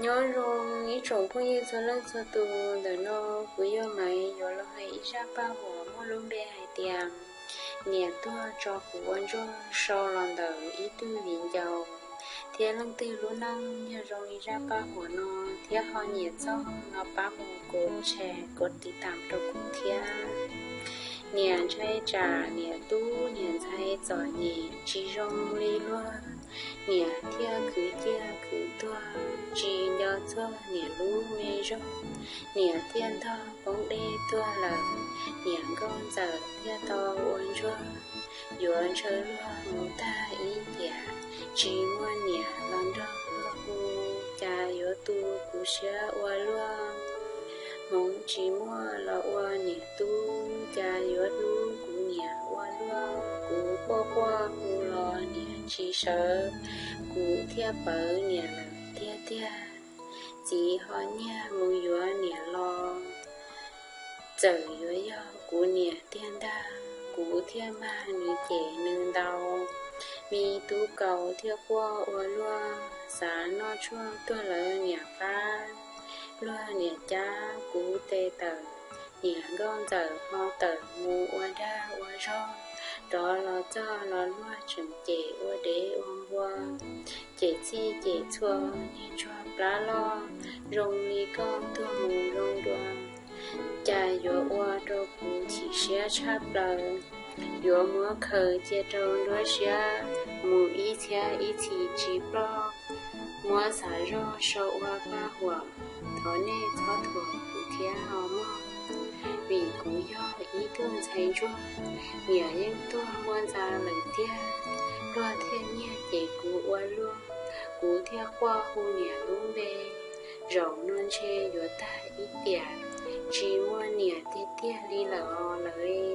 Nyob zoo ib tsoom phooj ywg txhua leej txhua tus, ntawm no kuv yog Maiv yuav los hais ib zaj paj huam muaj lub npe hais tias niam tuag tso kuv ua ntsuag, sau los ntawm ib tug viv ncaus thiab leej twg lub neej. Yog zoo li zaj paj huam no thiab ho nyiam txog no pab mus kov share kov tiv tam rau kuv thiab. Niam ntshai tsam niam tub niam ntxhais txom nyem tsis zoo li luag, niam thiaj khwv ciaj khwv tuag tsis nco txog niam lub me zog. Niam thiaj ntog poob dej tuag lawm, niam nkauj ntxawm thiaj tau ua ntsuag yuav ntshaw luag mus tag ib tiam, tsis muaj niam los nrog luag hu, cas yuav tu kuv siab ua luaj. Hmoov tsis muaj los ua niam tub, cas yuav hlub kuv niam ua luaj. Kuv quaj quaj hu los niam tsis sawv, kuv thiaj pawv niam lawm tiag tiag. Txiv ho nyiag mus yuav niam los, txawm yuav yog kuv niam tiag ntag, kuv thiaj mag nws cem nws ntau. Me tub kaus thiaj quaj ua luaj, xav noj tshuaj tuag lawv niam qab. Luag niam cab kuv tes tawm, niam nkauj ntxawm ho tawm mus ua dag ua zog. Rov los txog los luag tseem cem ua dev ua npua, cem txhij cem txhua niag ntsuag plab loj. Zoo li koj tuag mus zoo dua, cas yuav ua rau kuv chim siab tshaj plaws. Yuav muab khaws cia rau nruab siab, mus ib txhiab ib txhis tsis ploj. Muab xav zoj sau ua paj huam, thov nej txhob thuam kuv thiab ho mog. Vim kuv yog ib tug ntxhais ntsuag, niam yeej tuag muaj ntxa lawm tiag. Luag thiaj nyiag cem kuv ua luaj, kuv thiaj quaj hu niam lub npe. Zaum no ntshe yuav tag ib tiam, tsis muaj niam tiag tiag li lawm os lawv.